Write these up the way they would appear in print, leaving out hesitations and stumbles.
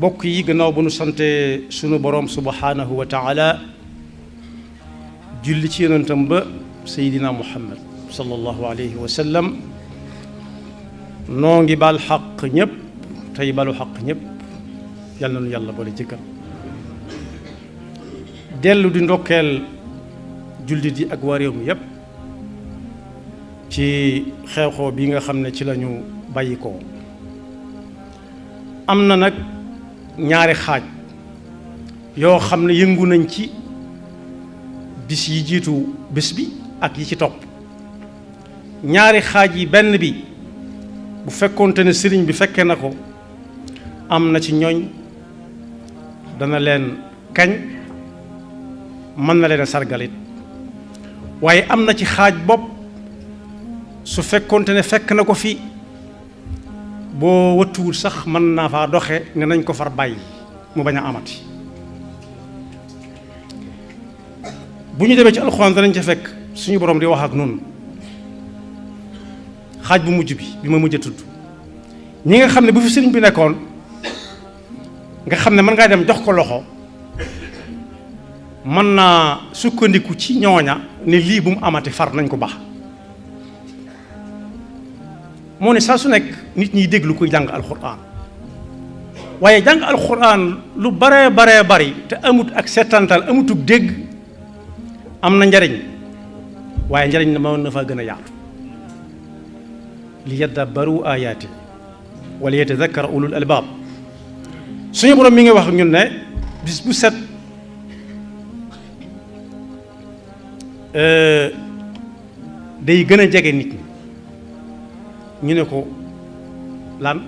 bokk yi gannaaw bu nu sante sunu boroom subhanahu wa taala julli ci yonentam ba seydina muhammad sallallahu alayhi wa sallam noo ngi baal xaq ñépp tey balu xaq ñépp yal na nu yàlla boole jëkkal dellu di ndokkeel jullit yi ak waa réew mi yépp ci xew-xew bi nga xam ne ci lañu bàyyi ko am na nag ñaari xaaj yoo xam ne yëngu nañ ci bis yi jiitu bés bi ak yi ci topp ñaari xaaj yi benn bi bu fekkoonte ne sëriñ bi fekke na ko am na ci ñooñ dana leen kañ mën na leen a sargalit waaye am na ci xaaj bopp su fekkoonte ne fekk na ko fi boo wëttuwul sax mën naa faa doxe ne nañ ko far bàyyi mu bañ a amati bu ñu demee ci alxuraan danañ ca fekk suñu borom di wax ak noonu xaaj bu mujj bi ma mujj a tudd ñi nga xam ne bu fi sëriñ bi nekkoon nga xam ne mën ngaa dem jox ko loxo mën naa sukkandiku ci ñooña ne lii bu mu amati far nañ ko baax moo ne saa su nekk nit ñiy déglu koy jàng alxuraan waaye jàng alxuraan lu baree bari te amut ak setantal amutug dégg am na njariñ waaye njariñ na mën na faa gën a yaatu li yaddabbaru ayaati wala yatadakkara ulul albaab suñu borom mi ngi wax ñun ne bis bu set day gën a jege nit ñi ñu ne ko lan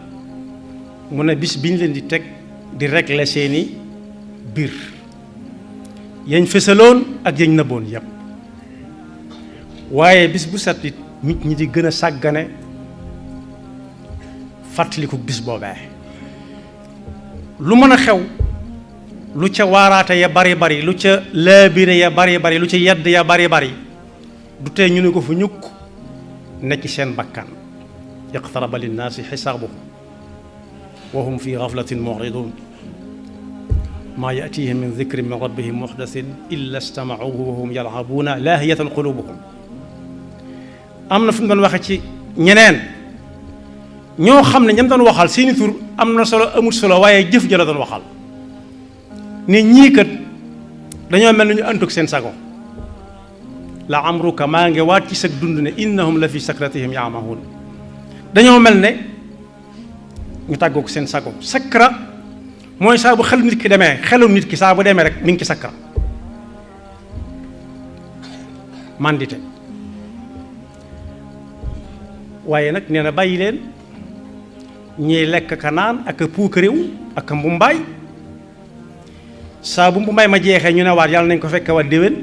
mu ne bis biñ leen di teg di régler seeni biir yañ fësaloon ak yañ nëbboon yépp waaye bis bu set it nit ñi di gën a sàggane fàttaliku bis boobee lu mën a xew lu ca waaraate ya bari lu ca laabire ya bari lu ca yedd ya bari du tee ñu ne ko fu ñukk nekk seen bakkan iqtaraba linnaasi xisaabuhum wa hum fi gaflatin mu'ridun maa yatihim min dikrin min rabbihim muhdasin illa stama'uhu wa hum yal'abuuna laahiyatan qulubuhum am na fu mu doon waxe ci ñeneen ñoo xam ne ñam doon waxal seeni tur am na solo amul solo waaye jëf ja la doon waxal ne ñii kat dañoo mel ni ñu àndug seen sago la amruka maa ngi waat ci sag dund ne innahum la fi sakratihim yaamahuun dañoo mel ne ñu tàggoog seen sago sakra mooy saa bu xel nit ki demee xelum nit ki saa bu demee rek mi ngi ci sakra mandite waaye nag nee na bàyyi leen ñiy lekk ka naan ak a puukaréew ak a mbumbaay saa bu mbumbaay ma jeexee ñu ne waat yàlla nañ ko fekke waat déwén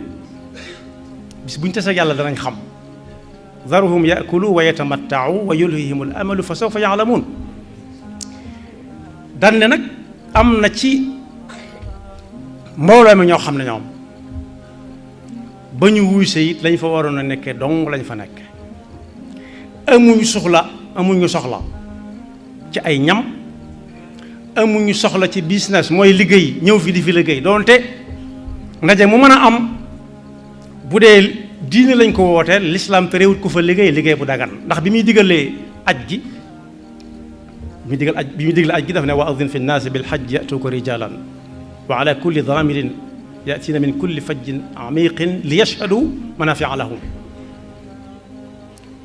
bis bu ñu tase yàlla danañ xam daruhum yakulu wa yatamattau wa yulhihim al amalu fa sawfa yaalamuun dan ne nag am na ci mbooloo mi ñoo xam ne ñoom ba ñu wuy se it lañ fa waroon a nekkee dong lañ fa nekke amuñu soxla ci ay ñam amuñu soxla ci business mooy liggéey ñëw fi di fi liggéey doonte ndaje mu mën a am bu dee diine lañ ko wootee lislaam te réewut ko fa liggéey bu dagan ndax bi muy digalee aj gi bi muy digal aj gi daf ne wa adin fi nnaasi bil hajji yatuuka rijalan wa ala kulli daamirin yatina min kulli fajjin amiqin li yashhadu manafia lahum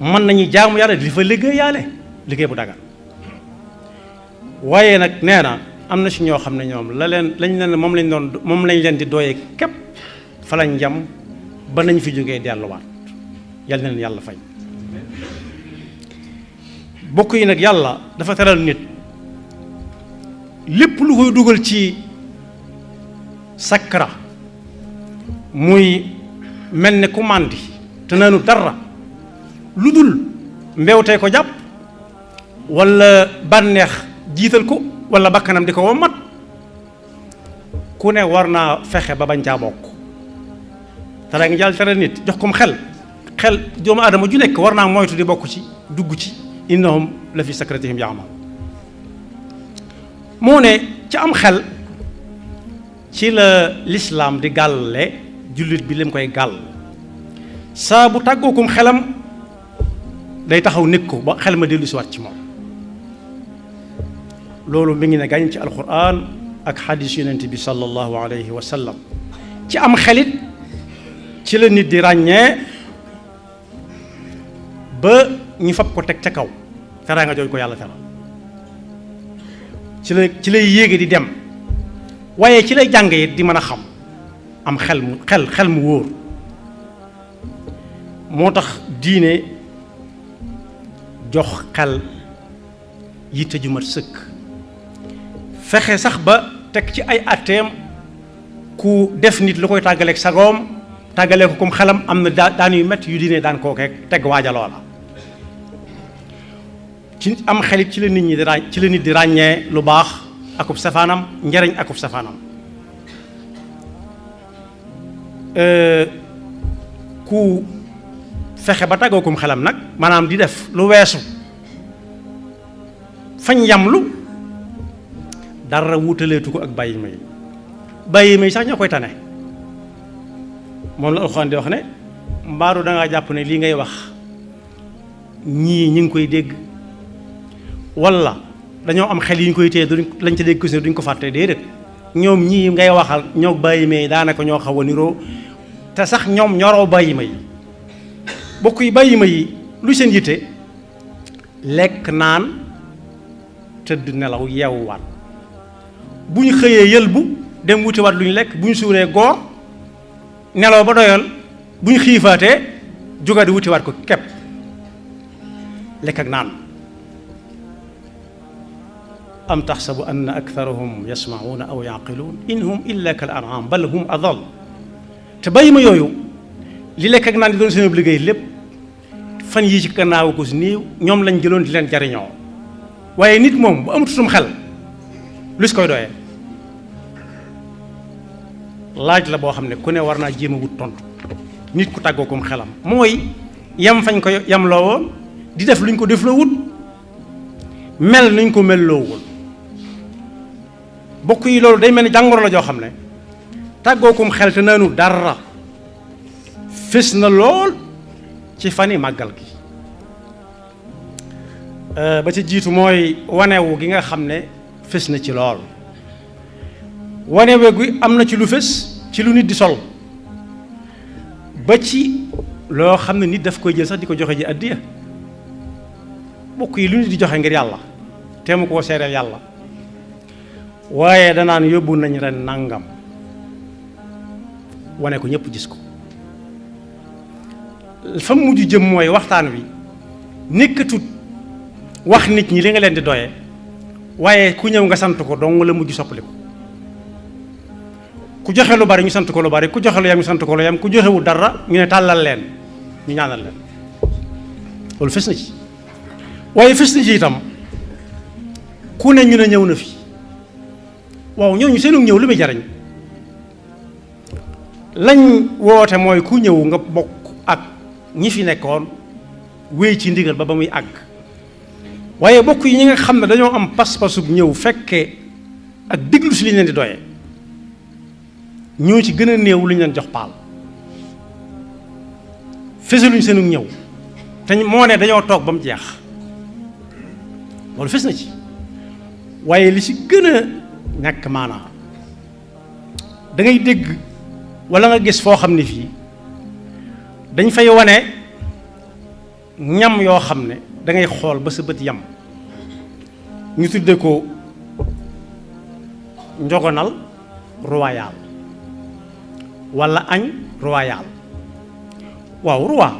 mën nañu jaamu yàlla di fa liggéey bu dagan waaye nag nee na am na si ñoo xam ne ñoom lañ leen moom lañ leen di dooyee képp fa lañ jam ba nañ fi jógee delluwaat yal na leen yàlla fay bokk yi nag yàlla dafa teral nit lépp lu koy dugal ci sakra muy mel ne ku màndi te naanu dara lu dul mbewtee ko jàpp walla bànneex jiital ko walla bakkanam di ko wommat ku ne war naa fexe ba bañ caa bokk tara ngi jàll tere nit jox kom xel doomu aadama ju nekk war naa moytu di bokk ci dugg ci innahum la fi sakratihim yaamahuun moo ne ci am xel ci la lislaam di gàlle jullit bi lim koy gàll saa bu tàggookum xelam day taxaw nekk ko ba xel ma dellu si waat ci moom loolu mi ngi ne gàñ ci alquran ak xadis yonent bi sallallahu alayhi wa sallam ci am xelit ci la nit di ràññee ba ñu fab ko teg ca kaw teraanga jooju ko yàlla teral ci lay yéege di dem waaye ci lay jàng it di mën a xam am xel mu wóor moo tax diine jox xel yitte ju mat sëkk fexe sax ba teg ci ay atteem ku def nit lu koy tàggaleeg sagoom tàggalee ko comme xelam am na daan yu métti yu diine daan koo teg waaja loola ci am xelit ci la nit di ràññee lu baax akub safaanam njariñ akub safaanam ku fexe ba tàggookum xelam nag maanaam di def lu weesu fañ yamlu dara wutaleetu ko ak bàyyi may sax ñoo koy tane moom la alxuraan di wax ne mbaaru dangaa jàpp ne lii ngay wax ñii ñi ngi koy dégg walla dañoo am xel yi ñu koy téye lañ ca dégg ko si duñ ko fàtte déedéet ñoom ñii ngay waxal ñoo bàyyi may daanaka ñoo xaw a niroo te sax ñoom ñoroo bàyyi may bokk yi bàyyi may lu seen yitte lekk naan tëdd nelaw yeewuwaat bu ñu xëyee yëlbu dem wutiwaat lu ñu lekk bu ñu suuree goor nelaw ba doyal bu ñu xiifaatee jógaat di wutiwaat ko kepp lekk ak naan am taxsabu anna aktharahum yasma'una aw yaqiluun in hum illa kal an'am bal hum adall te bàyyi ma yooyu li lekk ak naan di doon seen liggéey lépp fan yii ci gannaaw ko si néew ñoom lañ jëloon di leen jariñoo waaye nit moom bu amatutum xel lu si koy doyee laaj la boo xam ne ku ne war naa jéem a wut tontu nit ku tàggoo kom xelam mooy yam fañ ko yam loo woon di def luñ ko def loo wut mel nuñ ko mel loo wul bokk yi loolu day mel ni jàngoro la joo xam ne tàggoo kom xel te naanu dara fés na lool ci fani màggal gi ba ci jiitu mooy wanewu gi nga xam ne fés na ci lool wanewu gi am na ci lu fés ci lu nit di sol ba ci loo xam ne nit daf koy jël sax di ko joxe ji addiya bokk yi lu nit di joxe ngir yàlla te mu koo seereel yàlla waaye danaan yóbbu nañ ren nangam wane ko ñëpp gis ko fa mujj jëm mooy waxtaan wi nekkatut wax nit ñi li nga leen di doye waaye ku ñëw nga sant ko dong la mujj soppaliku ku joxe lu bari ñu sant ko lu bari ku joxe lu yam ñu sant ko lu yam ku joxewul dara ñu ne tàllal leen ñu ñaanal leen loolu fes na ci waaye fes na ci itam ku ne ñu ne ñëw na fi waaw ñooñu seenu ñëw li muy jariñ lañ woote mooy ku ñëw nga bokk ak ñi fi nekkoon wéy ci ndigal ba muy àgg waaye bokk yi ñi nga xam ne dañoo am pas-pasub ñëw fekkee ak diglu si li ñu leen di doyee ñoo ci gën a néew lu ñu leen jox paal fesaluñ seenu ñëw te moo ne dañoo toog ba mu jeex loolu fes na ci waaye li ci gën a ñàkk maanaa da ngay dégg walla nga gis foo xam ne fii dañ fay wane ñam yoo xam ne da ngay xool ba sa bët yam ñu tudde ko njogonal royal walla añ royal waaw roi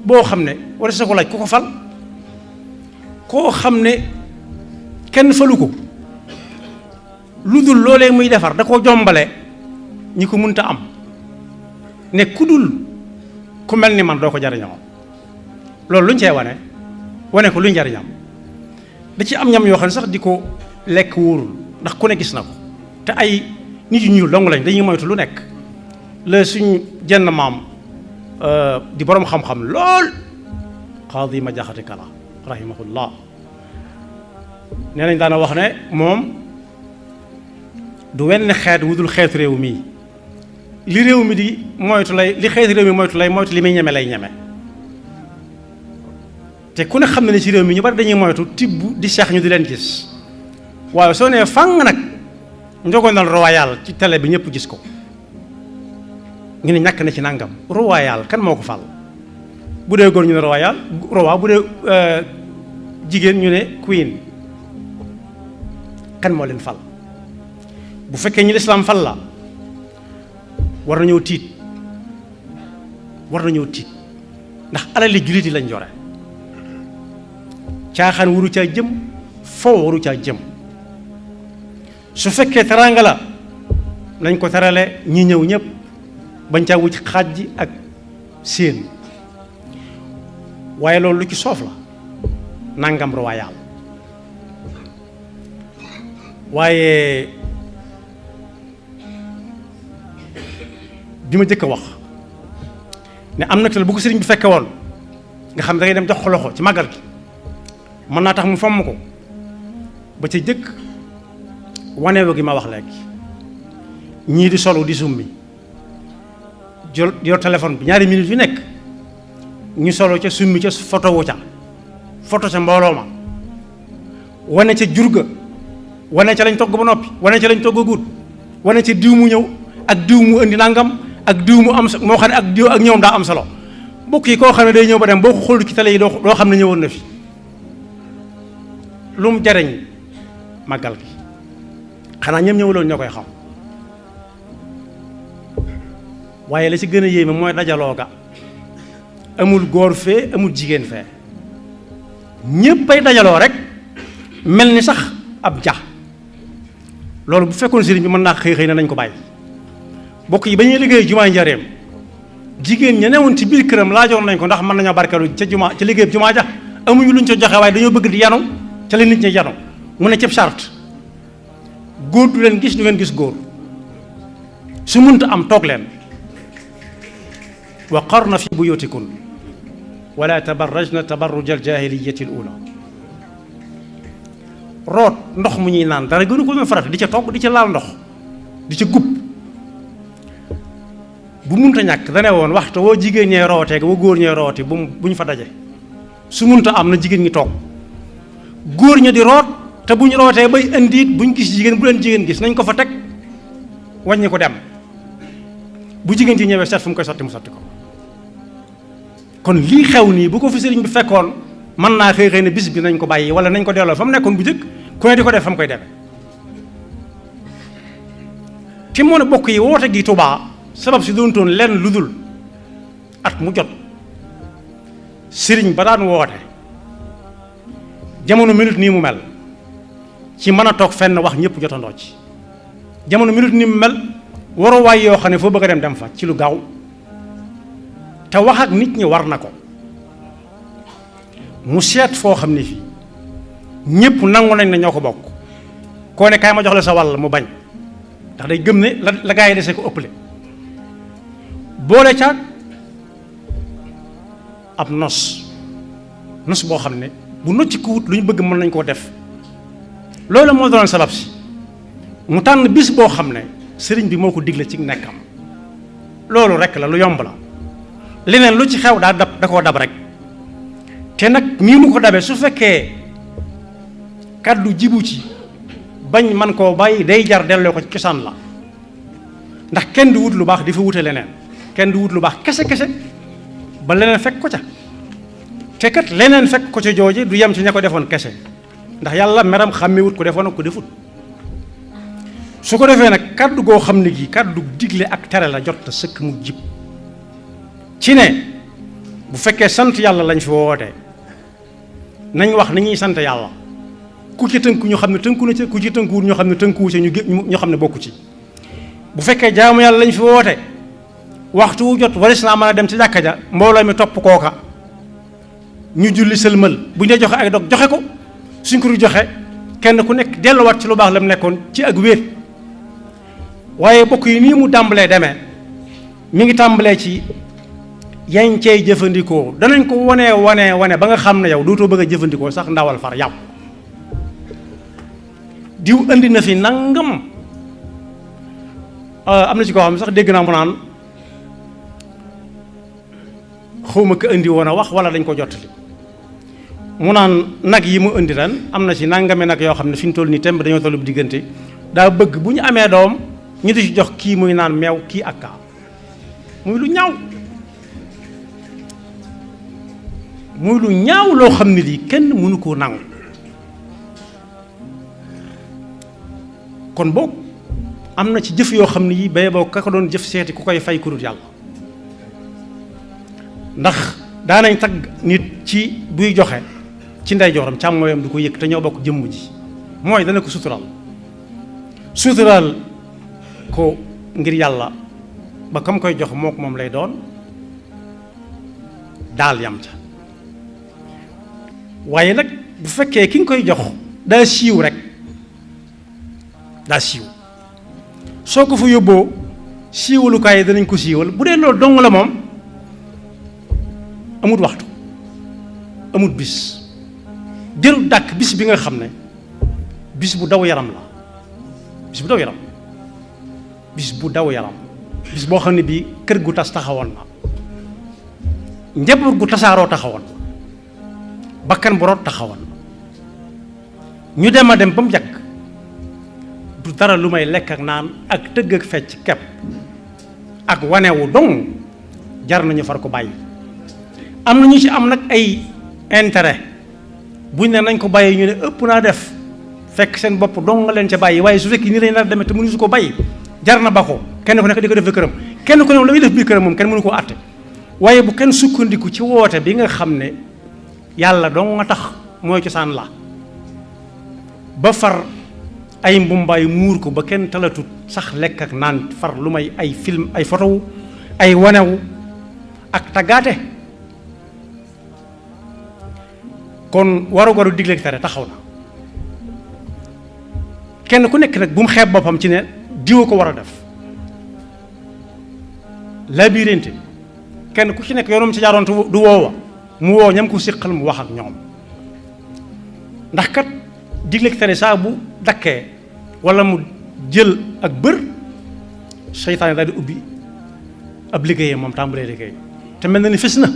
boo xam ne walla sa ko laaj ku ko fal koo xam ne kenn falu ko lu dul loolee muy defar da koo jombale ñi ko munta am ne ku dul ku mel ni man doo ko jariñoo loolu luñ cee wane ko luñ jariñam da ci am ñam yoo xam ne sax di ko lekk wóorul ndax ku ne gis na ko te ay nit yu ñuul dong lañ dañuy moytu lu nekk la suñ jenn maam di boroom xam-xam lool Qaadi ma jaxate kala rahimahullah nee nañ daana wax ne moom du wenn xeet wudul xeetu réew mii li réew mi di moytu lay li xeetu réew mi moytu li muy ñeme lay ñeme te ku ne xam ne ci réew mi ñu bari dañuy moytu tibb di seex ñu di leen gis waaye soo nee fang nag njogonal royal ci télé bi ñëpp gis ko ñu ne ñàkk na ci nangam royal kan moo ko fal bu dee góor ñu ne royal roi bu dee jigéen ñu ne queen kan moo leen fal bu fekkee ñi lislaam fal la war nañoo tiit ndax alali jullit yi lañ jore caaxaan waru caa jëm foo waru caa jëm su fekkee teraanga la nañ ko terale ñi ñëw ñëpp bañ caa wuc xaaj ji ak séen waaye loolu lu ci soof la nangam royal waaye bi ma jëkk a wax ne am na te bu ko sëriñ bi fekke woon nga xam da ngay dem jox ko loxo ci màggal gi mën naa tax mu fomm ko ba ca jëkk waneewu gi ma wax léegi ñii di solu di summi jël yor téléphone bi ñaari minutes yu nekk ñu solo ca summi ca photo wu ca photo ca mbooloo ma wane ca jurga wane ca lañ togg ba noppi wane ca lañ togg guut wane ca diw mu ñëw ak diw mu indi nangam ak diw mu am moo xam ne ak diw ak ñoom daa am solo mbokk yi koo xam ne day ñëw ba dem boo ko xool ci télé yi doo xam ne ñëwoon na fi lu mu jariñ màggal gi xanaa ñoom ñëwuloon ñoo koy xam waaye la ci gën a yéeme mooy dajaloo ga amul góor fee amul jigéen fee ñépp ay dajaloo rek mel ni sax ab ja loolu bu fekkoon sëriñ bi mën naa xëy na nañ ko bàyyi bokk yi ba ñuy liggéey jumaa Njaaréem jigéen ña newoon ci biir këram laajoon nañ ko ndax mën nañoo barkeelu ca jumaa ca liggéey jumaa ja amuñu luñ ca joxe waaye dañoo bëgg di yanu ca la nit ñi yanu mu ne cëb charte góor du leen gis du ngeen gis góor su munta am toog leen wa qarna fi buyutikun wala tabarrajna tabarruj aljaahiliyati al ula root ndox mu ñuy naan dara gënu ko doon farata di ca togg di ca laal ndox di ca gub bu munta ñàkk dane woon waxtu woo jigéen ñee rootee woo góor ñee rooti bu ñu fa daje su munta am na jigéen ñi toog góor ña di root te bu ñu rootee bay indiit bu ñu gis jigéen bu leen jigéen gis nañ ko fa teg wàññi ko dem bu jigéen ci ñëwee seet fu mu koy sotti mu sotti ko kon lii xew nii bu ko fi sëriñ bi fekkoon mën naa xëy ne bis bi nañ ko bàyyi wala nañ ko delloo fa mu nekkoon bu jëkk ku ne di ko def fa mu koy demee te moo ne bokk yi woote gi Tuubaa sabab si doon toon lenn lu dul at mu jot sëriñ ba daan woote jamono minute nii mu mel ci mën a toog fenn wax ñëpp jotandoo ci jamono minute nii mu mel waruwaay yoo xam ne foo bëgg a dem fa ci lu gaaw te wax ak nit ñi war na ko mu seet foo xam ne fii ñëpp nangu nañ ne ñoo ko bokk koo ne kaay ma jox la sa wàll mu bañ ndax day gëm ne la gaa yi dese ko ëpple boole caag ab nos boo xam ne bu nocci ko wut lu ñu bëgg mën nañ koo def loolu moo doon sabab si mu tànn bis boo xam ne sëriñ bi moo ko digle ci nekkam loolu rek la lu yomb la leneen lu ci xew da koo dab rek te nag nii mu ko dabee su fekkee kàddu jibu ci bañ man koo bàyyi day jar delloo ko ci cosaan la ndax kenn du wut lu baax di fa wute leneen kenn du wut lu baax kese ba leneen fekk ko ca te kat leneen fekk ko ca jooje du yem ci ña ko defoon kese ndax yàlla meram xàmmee wut ko defoon ak ko defut su ko defee nag kàddu goo xam ne gi kàddu digle ak tere la jot na sëkk mu jib ci ne bu fekkee sant yàlla lañ fi wootee nañ wax ni ñuy sant yàlla ku ci tënku ñu xam ne tënku na ca ku ci tënkuwul ñoo xam ne tënkuwu ca ñu xam ne bokku ci bu fekkee jaamu yàlla lañ fi woote waxtu wu jot waris naa mën a dem ci jàkka ja mbooloo mi topp kooka ñu julli sëlmal bu ñu dee joxe ay dog joxe ko suñ ko du joxe kenn ku nekk delluwaat ci lu baax la mu nekkoon ci ak wéet waaye bokk yi nii mu tàmbalee demee mi ngi tàmbalee ci yañ cey jëfandikoo danañ ko wane ba nga xam ne yow dootoo bëgg a jëfandikoo sax ndawal far yàpp diw indi na fi nangam am na ci koo xam ne sax dégg naa mu naan xawma ko indi woon a wax wala dañ ko jottali mu naan nag yi mu indi ren am na ci nangame nag yoo xam ne fi ñu toll nii temb dañoo tollu diggante daa bëgg bu ñu amee doom ñu di ci jox kii muy naan meew kii ak kaa muy lu ñaaw muy lu ñaaw loo xam ne lii kenn mënu koo nangu kon boog am na ci jëf yoo xam ne yi bay boo ka ko doon jëf seeti ku koy fay ku dul yàlla ndax daanañ tagg nit ci buy joxe ci ndeyjooram càmmooyam du ko yëg te ñoo bokk jëmm ji mooy dana ko suturaal ko ngir yàlla ba kam koy jox moo ko moom lay doon daal yam ca waaye nag bu fekkee ki nga koy jox daa siiw rek daa siiw soo ko fa yóbboo siiwalukaay yi danañ ko siiwal bu dee loolu dong la moom amut waxtu amut bis jërul dàkk bis bi nga xam ne bis bu daw yaram la bis bu daw yaram bis bu daw yaram bis boo xam ne bii kër gu tas taxawoon na njaboot gu tasaaroo taxawoon na bakkan bu rot taxawoon na ñu dem a dem ba mu jàkk du dara lu may lekk ak naan ak tëgg ak fecc kepp ak wanewu dong jar nañu far ko bàyyi am na ñu ci am nag ay intérêt buñ ne nañ ko bàyyi ñu ne ëpp naa def fekk seen bopp dong nga leen ca bàyyi waaye su fekkee nii lañ nar demee te mënu su ko bàyyi jar na ba ko kenn ku nekk di ko def këram kenn ku ne la muy def biir këram moom kenn mënu koo àtte waaye bu kenn sukkandiku ci woote bi nga xam ne yàlla dong nga tax mooy cosaan la ba far ay mbumbaay muur ko ba kenn talatut sax lekk ak naan far lu may ay film ay photo ay wanewu ak taggaate kon waru digle ak tere taxaw na kenn ku nekk nag bu mu xeeb boppam ci ne diwa ko war a def labirinte kenn ku ci nekk yoonam ci jaaroon du woowa mu woo ñam ko siqal mu wax ak ñoom ndax kat digle ak tere saa bu dakkee wala mu jël ak bër seytaane daal di ubbi ab liggéeyam moom tàmbalee liggéey te mel na ni fës na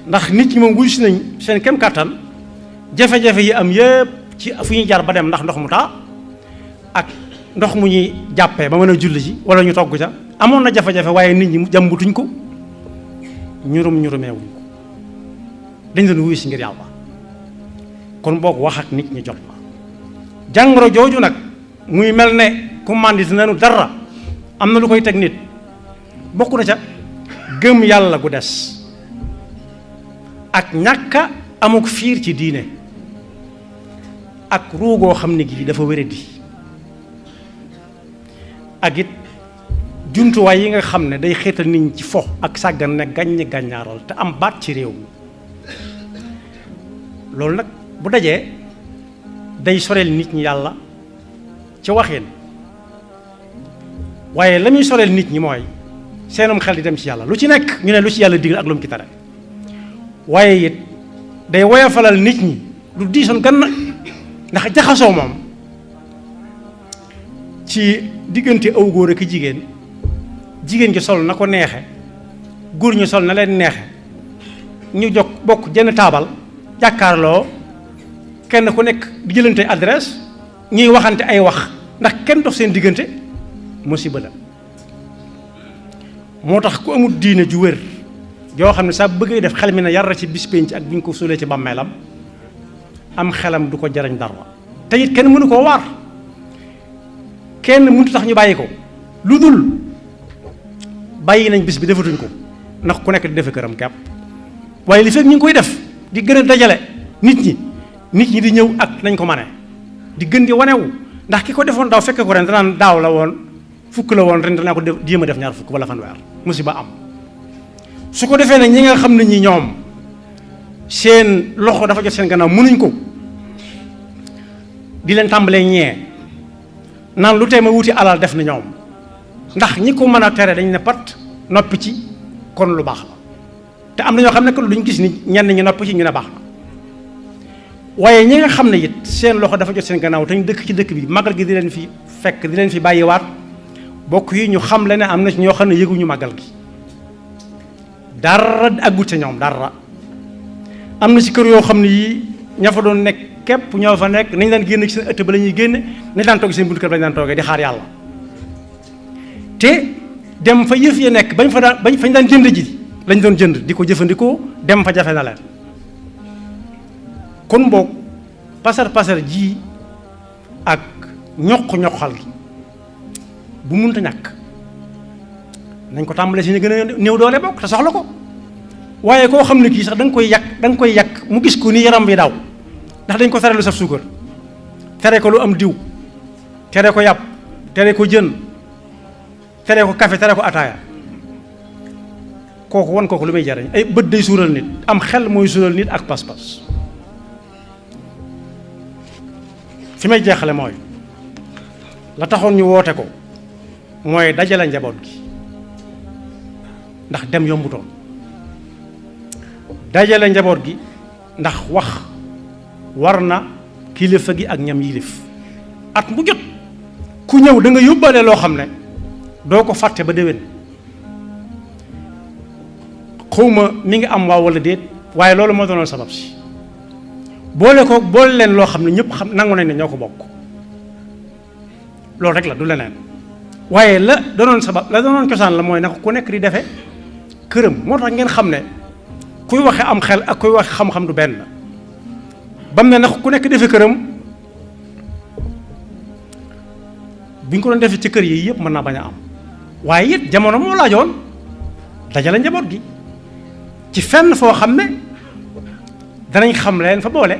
ndax nit ñi moom wuy si nañ seen kem kàttan jafe-jafe yi am yëpp ci fu ñuy jaar ba dem ndax ndox mu taa ak ndox mu ñuy jàppee ba mën a julli ji wala ñu togg ca amoon na jafe-jafe waaye nit ñi jàmbutuñ ko ñurumeewuñ ko dañ doon wuy si ngir yàlla kon boog wax ak nit ñi jot na jàngoro jooju nag muy mel ne ku màndit nanu dara am na lu koy teg nit bokk na ca gëm yàlla gu des ak ñàkka amuk fiir ci diine ak ruugoo xam ne gii dafa wéradi ak it jumtuwaay yi nga xam ne day xeetal nit ñi ci fo ak sàggan ne gàññ gàññaaral te am baat ci réew mi loolu nag bu dajee day soreel nit ñi yàlla ci waxin waaye la muy soreel nit ñi mooy seenum xel di dem ci yàlla lu ci nekk ñu ne lu ci yàlla digal ak lu mu ci tere waaye it day woyofalal nit ñi lu diisoon gan ndax jaxasoo moom ci diggante aw góor ak jigéen jigéen gi sol na ko neexe góor ñu sol na leen neexe ñu jog bokk jenn taabal jàkkaarloo kenn ku nekk di jëlante adresse ñuy waxante ay wax ndax kenn dox seen diggante musiba la moo tax ku amul diine ju wér yoo xam ne saa bëggee def xel mi ne yar ci bis penc ak bu ñu ko suulee ci bàmmeelam am xelam du ko jariñ dara te it kenn mënu koo waar kenn mënut tax ñu bàyyi ko lu dul bàyyi nañ bis bi defatuñ ko ndax ku nekk di defe këram kepp waaye li fekk ñu ngi koy def di gën a dajale nit ñi di ñëw ak nañ ko mane di gën di wanewu ndax ki ko defoon daaw fekke ko ren danaan daaw la woon fukk la woon ren danaa ko jéem a def ñaar fukk wala fanweer musiba am su ko defee nag ñi nga xam ne ñi ñoom seen loxo dafa jot seen gannaaw mënuñ ko di leen tàmbalee ñee naan lu tee ma wuti alal def na ñoom ndax ñi ko mën a tere dañ ne pat noppi ci kon lu baax la te am na ñoo xam ne que duñ gis ni ñenn ñi noppi ci ñu ne baax na waaye ñi nga xam ne it seen loxo dafa jot seen gannaaw te ñu dëkk ci dëkk bi magal gi di leen fi fekk di leen fi bàyyiwaat bokk yi ñu xam le ne am na ci ñoo xam ne yëguñu màggal gi dara àggut ca ñoom dara. am na ci kër yoo xam ne yii ña fa doon nekk képp ñoo fa nekk nañ daan génn ci seen ëtt ba la ñuy génne nañ daan toog seen buntu kër ba lañ daan toogee di xaar yàlla te dem fa yëf ya nekk fañ daan jënd ji lañ doon jënd di ko jëfandikoo dem fa jafe na leen. kon boog pasar ji ak ñoq-ñoqal gi bu munta ñàkk nañ ko tàmbalee si ñu gën a néew doole bokk te soxla ko waaye koo xam ne kii sax da nga koy yàq mu gis ko ni yaram bi daw ndax dañ ko tere lu saf suukar tere ko lu am diw tere ko yàpp tere ko jën tere ko café tere ko ataaya kooku wan kooku lu may jariñ ay bët day suural nit am xel mooy suural nit ak pas-pas. fi may jeexale mooy la taxoon ñu woote ko mooy dajale njaboot gi ndax dem yombutoon dajale njaboot gi ndax wax war na kilifa gi ak ñam yilif at mu jot ku ñëw da nga yóbbaale loo xam ne doo ko fàtte ba déwén xawma mi ngi am waaw wala déet waaye loolu moo doonoon sabab si boole leen loo xam ne ñëpp xam nangu nañ ne ñoo ko bokk loolu rek la du leneen waaye la doonoon cosaan la mooy naka ku nekk di defe këram moo tax ngeen xam ne kuy waxe am xel ak kuy waxe xam-xam du benn bam ne nag ku nekk defe këram bi ñu ko doon defee ci kër yi yëpp mën naa bañ a am waaye it jamono moo laajoon dajale njaboot gi ci fenn foo xam ne danañ xam leen fa boole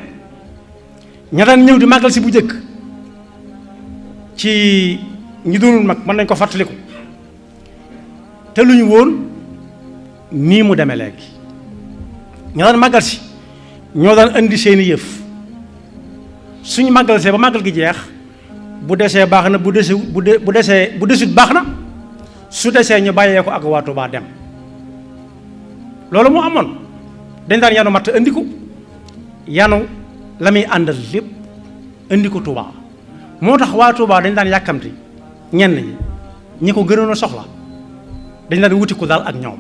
ña daan ñëw di màggal si bu njëkk ci ñi doonul mag mën nañ ko fàttaliku te lu ñu woon nii mu demee léegi ña daan màggal si ñoo daan indi seeni yëf suñu màggal see ba màggal gi jeex bu desee baax na bu desut baax na su desee ñu bàyyee ko ak waa Tuubaa dem loolu moo amoon dañ daan yanu matt indi ko yanu la muy àndal lépp indi ko Tuubaa moo tax waa Tuubaa dañ daan yàkkamti ñenn ñi ko gënoon a soxla dañ daan wuti ko daal ak ñoom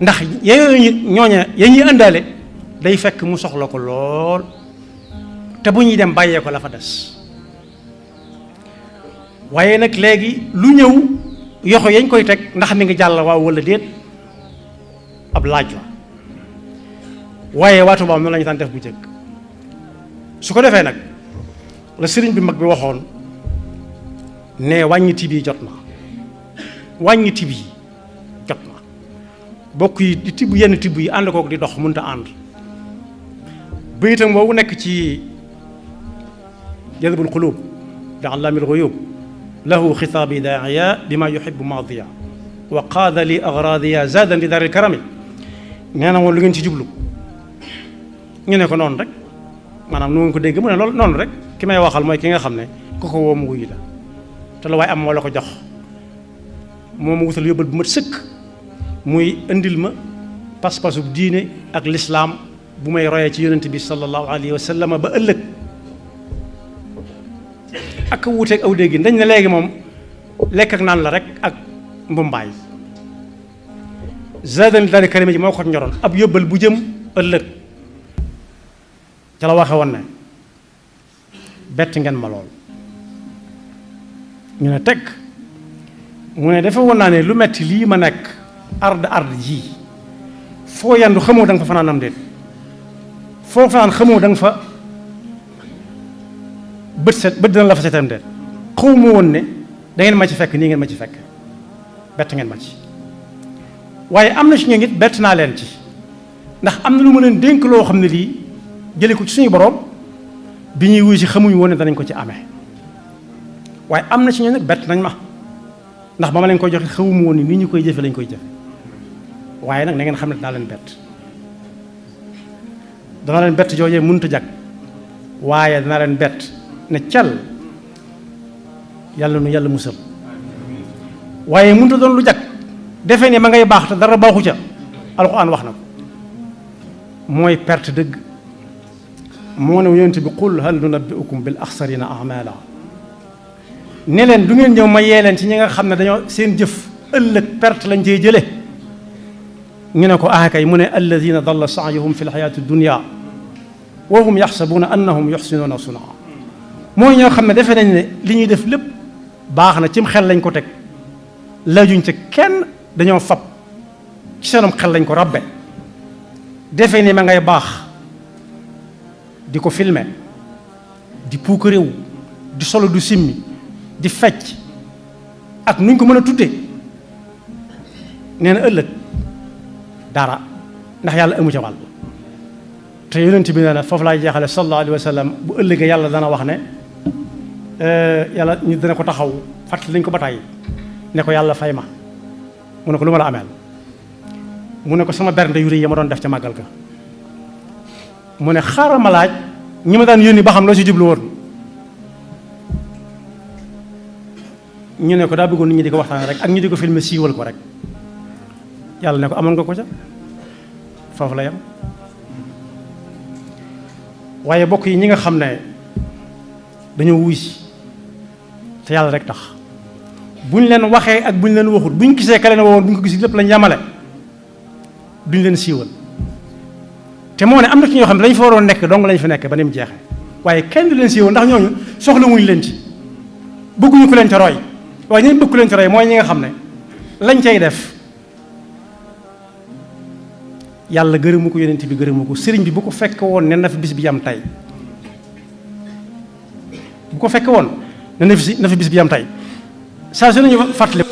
ndax yooyu ñooña ya ñuy àndaale day fekk mu soxla ko lool te bu ñuy dem bàyyee ko la fa des waaye nag léegi lu ñëw yoxo yañ koy teg ndax mi ngi jàll waaw wala déet ab laaj la waaye waa Tuubaa noonu la ñu daan def bu jëkk su ko defee nag la sëriñ bi mag bi waxoon ne wàññi tib yi jot na wàññi tib yi jot na bokk yi di tibb yenn tibb yi ànd kook di dox mënta ànd bayitam boobu nekk ci jadbul qulub li allaamil ghuyub lahu xitaabi daaiya bima yuhibbu maadiya wa qaada li agradiya zaadan li daaril karami nee na woon lu ngeen ci jublu ñu ne ko noonu rek maanaam nu ngeen ko dégg mu ne loolu noonu rek ki may waxal mooy ki nga xam ne ku ko woo mu wuyu la te la waaye am moo la ko jox moo ma wutal yóbbal bu mat sëkk muy indil ma pas-pasu diine ak lislaam bu may royee ci yonent bi sallallahu alayhi wa sallam ba ëllëg ak wuuteeg aw dégg dañ ne léegi moom lekk ak naan la rek ak mbumbaay zadan li daari karima ji moo ko ñoroon ab yóbbal bu jëm ëllëg ca la waxe woon ne bett ngeen ma lool ñu ne teg mu ne dafa woon naa ne lu metti lii ma nekk ard ji foo yandu xamoo da nga fa fanaanam déet foo fanaan xamoo da nga fa bët dina la fa seetam déet xaw ma woon ne da ngeen ma ci fekk nii ngeen ma ci fekk bett ngeen ma ci waaye am na ci ñoom it bett naa leen ci ndax am na lu ma leen dénk loo xam ne lii jëlee ko ci suñu borom bi ñuy wuy si xamuñu woon ne danañ ko ci amee waaye am na ci ñoom nag bett nañ ma ndax ba ma leen koy joxe xawuma woon ni nii ñu koy jëfe lañ koy jëfe waaye nag na ngeen xam ne dinaa leen bett dana leen bett joojee mënut a jag waaye dana leen bett ne cal yàlla nu yàlla musal waaye mënut a doon lu jag defe ne ma ngay baax te dara baaxu ca alxuraan wax na ko mooy perte dëgg moo ne yonent bi qul hal nunabbi'ukum bil axsarina a'maala ne leen du ngeen ñëw ma yee leen ci ñi nga xam ne dañoo seen jëf ëllëg perte lañ cey jële ñu ne ko kay mu ne alladina dalla saayuhum fi lxayaati dunia wa hum yaxsabuuna annahum yuxsinuuna sunaa mooy ñoo xam ne defe nañ ne li ñuy def lépp baax na cim xel lañ ko teg laajuñ ca kenn dañoo fab ci seenum xel lañ ko rabbe defe ni ma ngay baax di ko filmer di puukaréew di solo du simmi di fecc ak nuñ ko mën a tudde nee na ëllëg dara ndax yàlla amu ca wàll te yonent bi nee na foofu laay jeexale sallallahu alayhi wa sallam bu ëllëgee yàlla dana wax ne yàlla ñu dana ko taxaw fàttali lañ ko ba tàyyi ne ko yàlla fay ma mu ne ko lu ma la ameel mu ne ko sama bernde yu rëy ya ma doon def ca màggal ga mu ne xaaral ma laaj ñi ma daan yónni ba xam loo ci jublu woon ñu ne ko daa bëggoon nit ñi di ko waxtaan rek ak ñu di ko filmer siiwal ko rek yàlla ne ko amoon nga ko ca foofu la yam waaye bokk yi ñi nga xam ne dañoo wuy si te yàlla rek tax buñ leen waxee ak buñ leen waxut buñ gisee ka leen woon buñ ko gis lépp lañ yamale duñ leen siiwal te moo ne am na ci ñoo xam ne dañ fa waroon nekk dong lañ fa nekk ba ni mu jeexee waaye kenn du leen siiwal ndax ñooñu soxla wuñ leen ci bëgguñu ko leen ca roy waaye ñeen bëgg ku leen ca roy mooy ñi nga xam ne lañ cay def yàlla gërëmu ko yonent bi gërëmu ko sëriñ bi bu ko fekk woon ne na fi bis bi am tey bu ko fekk woon ne na fi bis bi am tey saa su nañu fàttali